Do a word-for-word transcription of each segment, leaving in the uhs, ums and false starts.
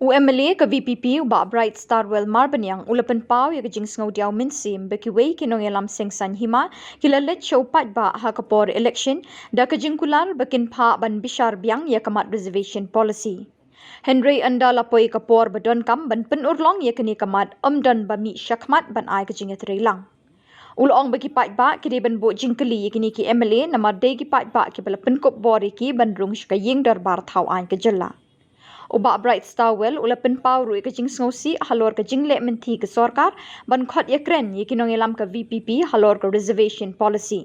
U MLA ka VPP u Bah Bright Starwell Marbaniang u la pynpaw ïa ka jingsngewdiaw mynsiem ba kiwei ki nongïalam seng saiñ hima ki la leit sha u paidbah ha ka por election da ka jingkular ba kin phah ban bishar biang ïa ka mat reservation policy. Hynrei ynda la poi ka por ba donkam ban pynurlong ïa kane ka mat, ym don ba mih shakhmat ban ai ka jingïatreilang. U la ong ba ki paidbah ki dei ban buh jingkylli ïa kine ki MLA namar dei ki paidbah kiba la pynkup bor ïa ki ban rung sha ka ïing dorbar thaw aiñ ka jylla. U Bah Bright Starwell u la pynpaw ruh ïa ka jingsngewsih halor ka jingleh mynthi ka sorkar ban khot ïakren ïa ki nongïalam ka VPP halor ka reservation policy.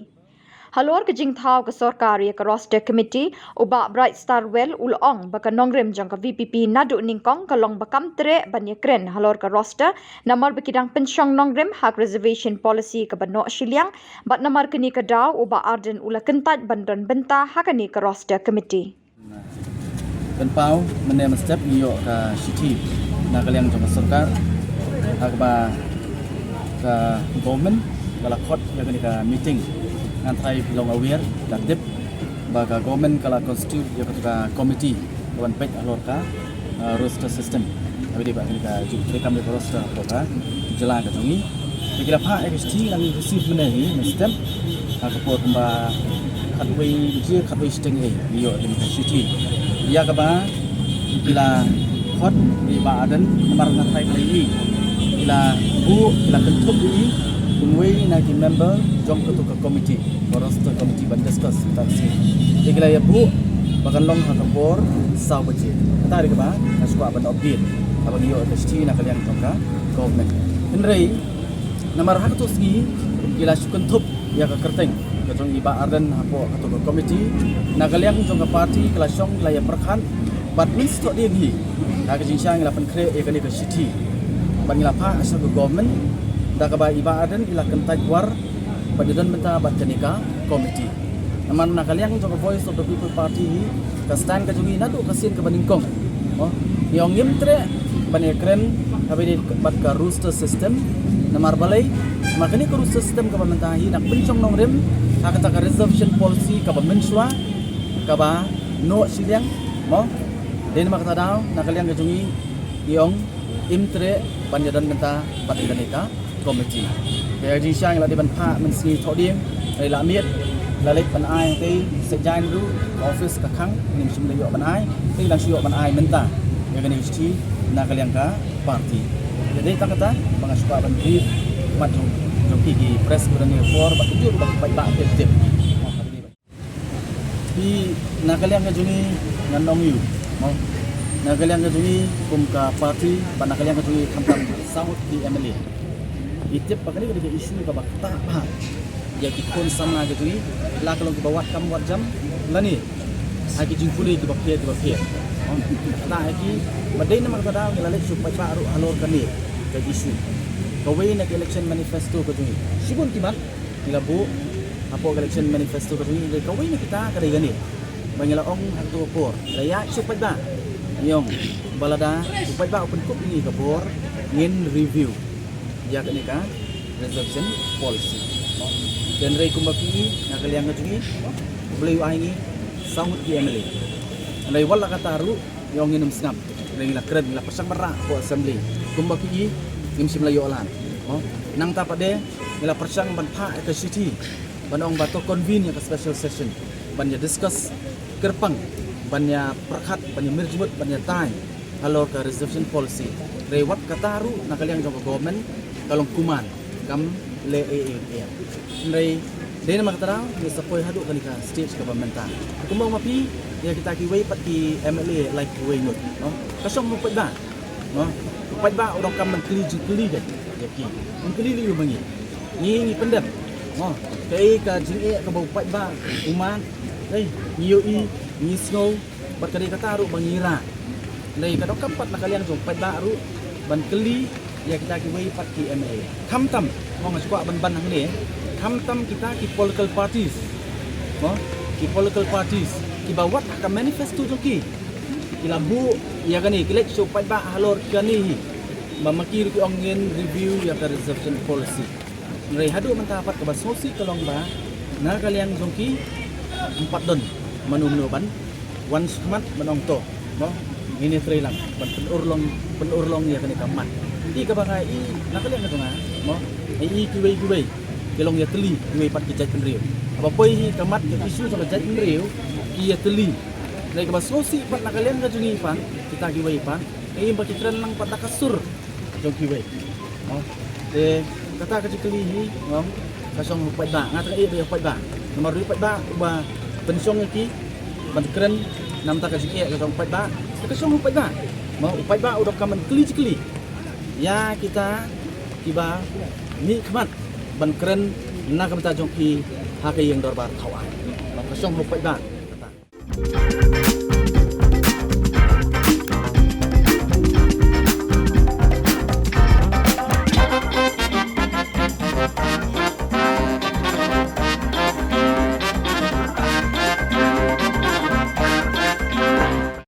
Halor ka jingthaw ka sorkar ïa ka roster committee, u Bah Bright Starwell u la ong ba ka nongrim jong ka VPP naduh nyngkong ka long ba kam treh ban ïakren halor ka roster namar ba ki dang pynshong nongrim ha ka reservation policy kaba noh shiliang, bad namar kane ka daw u Bah Ardent u la kyntait ban don bynta ha kane ka roster committee. Pynpaw, mynne mynstep ngi ïoh ka shithi na ka liang jong ka sorkar ha kaba ka government ka la khot ïa kane ka meeting. Ngan trai phi long aware, ka tip ba ka government ka la constitute ïa katu ka committee ka ban peit halor ka, uh, roster system. Haba dei ba kane ka ju treikam ïa ka roster halor ka jylla ka jong ngi. Te ki la phah ïa ka shithi, la ngi receive mynne hi mynstep ha ka por kumba khatwei baje, khatwei shiteng ei ngi ïoh ïa ka shithi ïa kaba ki la khot ïa i Bah Ardent namar nga trai ba la ïohi ki la buh, ki la kynthup ïa i kum uwei na ki member jong katu ka committee, ka roster committee ban discuss kata ka sngi. Te ki la ïa buh ba kan long ha ka por saw baje. Kata dei kaba nga shu kwah ban update haba ngi ïoh ka shithi na ka liang jong ka government. Hynrei namar ha katu sngi ki la shu kynthup ïa ka kyrteng ka jong i Bah Ardent hapoh katu ka committee. Na ka liang jong ka party ki la shong, ki la ïa pyrkhat bad mynstep dien hi ha ka jingshisha ngi la pynkhreh ïa kane ka shithi bad ngi la phah sha ka government da kaba i Bah Ardent i la kyntait war ban ïadon bynta bad kane ka committee. Namar na ka liang jong ka Voice of the People Party hi, ka stand ka jong ngi naduh ka sien kaba nyngkong, mo, ngi ong ngim treh ban ïakren haba ïadei bad ka roster system. Namar balei? Namar kane ka roster system kaba mynta hi nang pynshong nongrim ha kata ka reservation policy kaba mynshuwa kaba noh shiliang, mo. Dei namar kata daw na ka liang ka jong ngi ngi ong ngim treh ban ïadon bynta bad kane ka committee. Te ka jingshisha ngi la dei ban phah mynsngi thohdieng, ngi la miet, la leit ban ai hangtei Saitjaiñ ruh, ka office ka khang, ngim shym la ïoh ban ai, te ngi dang shu ïoh ban ai mynta ïa kane ka shithi na ka liang ka party. Te dei tang kata ba nga shu kwah ban brief mat jong, jong ki, ki press ba don ha por, bad kumjuh ruh ba ki paidbah ki tip. Phi, na ka liang ka jong ngi ngan ong ïa u, mo. Na ka liang ka jong ngi kum ka party, bad na ka liang ka jong ngi khamtam saw ngut ki MLA, ngi tip ba kane ka dei ka issue kaba ktah bha ïa ki khun samla ka jong ngi, la ka long kiba wad kam wad jam lane ha ki jingpule kiba pher kiba pher. Mo, ktah ïa ki, bad dei namar kata daw ngi la leit sha u paidbah ruh halor kane ka issue. Kawei na ka election manifesto ka jong ngi, shibun ki mat ngi la buh hapoh ka election manifesto ka jong ngi, kawei na kita ka dei kane ba ngi la ong ha kato ka por, ngi la ïaid sha u paidbah, ngi ong ba lada u paidbah u pynkup ïa ngi ka bor, ngin review ïa kane ka reservation policy. Hynrei kumba phi i, na ka liang ka jong ngi, U Blei u ai ngi saw ngut ki MLA. Hynrei wat la kata ruh ngi ong ngin ym sngap. Hynrei ngi la kren, ngi la pyrshang ban rah hapoh assembly. Kumba phi i, ngim shym la ïoh lan. Mo, nangta pat de ngi la pyrshang ban phah ïa ka shithi ban ong ba to convene ïa ka special session ban ïa discuss kyrpang, ban ïa pyrkhat, ban ïa mih jingmut, ban ïa tai halor ka reservation policy. Hynrei wat kata ruh na ka liang jong ka government ka long kumne, kam leh ei ei ei. Hynrei dei namar kata daw ngi sa poi haduh kane ka stage kaba mynta. Kumba ong ma phi, ïa kita kiwei pat ki MLA lai kiwei ngut, no? Ka shong u paidbah, no? U paidbah u donkam ban kylli jingkylli ïa ki. Ban kylli lei ïa ngi. Ngi, ngi pyndep, no? Kaei ka jingeh kaba u paidbah u mad, eh, ngi ïohi, ngi sngew, bad ka dei kata ruh ba ngi rah. Hynrei ka donkam pat na ka liang jong u paidbah ruh ban kylli ïa kita kiwei pat ki MLA. Khamtam, mo, nga sngewkwah ban ban hangne, khamtam kita ki political parties, mo, ki political parties kiba wat ha ka manifesto jong ki, ki la buh ïa kane, ki leit sha u paidbah halor kane hi, ba ma ki ruh ki ong ngin review ïa ka reservation policy. Hynrei haduh mynta pat kaba sngewsih ka long ba na ka liang jong ki ym pat don mano mano ban wan shakhmat ban ong to, mo, Ngin ïa trei lang ban pynurlong, pynurlong ïa kane ka mat. Te kaba nga i na ka liang ka jong nga, mo, nga i kiwei kiwei ki long ïa tylli, kiwei pat ki jaitbynriew. Haba poi hi ka mat ka issue jong ka jaitbynriew ki ïa tylli. Hynrei kaba sngewsih pat na ka liang ka jong ngi pat, kita kiwei pat, nga i ba ki kren lang pat da ka sur jong kiwei. Mo, te kata ka jingkylli hi, mo, ka shong u paidbah, nga tang ïa u paidbah. Namar u paidbah uba pynshong ïa ki ban kren na ka bynta ka jingeh ka jong u paidbah. Te ka shong u paidbah, mo, u paidbah u donkam ban kylli jingkylli ïa kita kiba mihkhmat ban kren na ka bynta jong ki ha ka ïing dorbar thaw aiñ. Mo, ka shong u paidbah.